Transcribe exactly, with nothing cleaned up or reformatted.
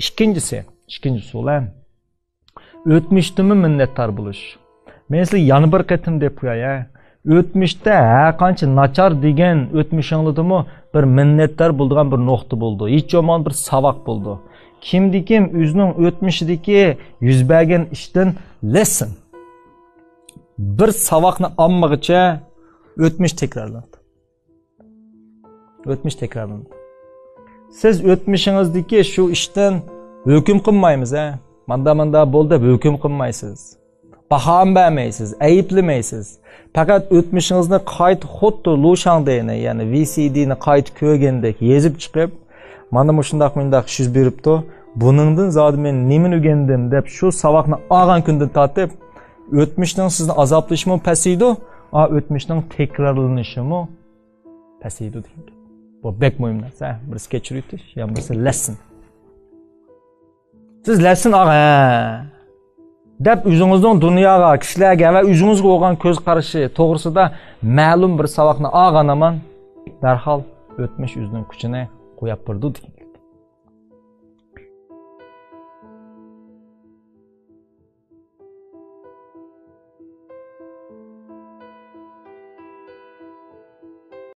ئىككىنچىسى، ئىككىنچى ئۇسۇل، ھە. ئۆتمۈشتىنمۇ مىننەتدار بولۇش. مەن سىزگە يەنە بىر قېتىم دەپ قوياي، ھە. ئۆتمۈشتە ھەر قانچە ناچار دېگەن ئۆتمۈشۈڭلىدىمۇ بىر مىننەتدار بولىدىغان بىر نۇقتا بولىدۇ. ھېچ بولمىغاندا بىر ساۋاق بولىدۇ. كىمدىكىم ئۆزىنىڭ ئۆتمۈشىدىكى يۈز بەرگەن ئىشتىن لېسسون. بىر ساۋاقنى ئالمىغىچە ئۆتمۈش تەكرارلىنىدۇ. ئۆتمۈش تەكرارلىنىدۇ. سىز ئۆتمۈشىڭىزدىكى شۇ ئىشتىن ھۆكۈم قىلمايمىز، ھە. ماندا ماندا بولدى دەپ ھۆكۈم قىلمايسىز. باھا بەرمەيسىز، ئەيىبلىمەيسىز. پەقەت ئۆتمۈشىڭىزنى قايتا خۇددى لۇ شاڭدېينى، يەنى ۋى سى دېنى قايتا كۆرگەندەك يېزىپ چىقىپ، مانا مۇشۇنداق مۇنداق ئىش يۈز بېرىپتۇ. بۇنىڭدىن زادى مەن نېمىنى ئۆگەندىم دەپ شۇ ساۋاقنى ئالغان كۈندىن تارتىپ، ئۆتمۈشنىڭ سىزنى ئازابلىشىمۇ پەسىيىدۇ، ئا، ئۆتمۈشنىڭ تەكرارلىنىشىمۇ پەسىيىدۇ دېگەن گەپ. بۇ بەك مۇھىم نەرسە، ھە. بىرسى كەچۈرۈۋېتىش، يا بىرسى لېسسون. سىز لېسسون ئاغا، ھە، دەپ ئۆزىڭىزنىڭ دۇنياغا، كىشىلەرگە ۋە ئۆزىڭىزگە بولغان كۆز قارىشى توغرىسىدا مەلۇم بىر ساۋاقنى ئالغان ھامان دەرھال ئۆتمۈش ئۆزىنىڭ كۈچىنى قويۇپ بېرىدۇ دېگەن گەپ.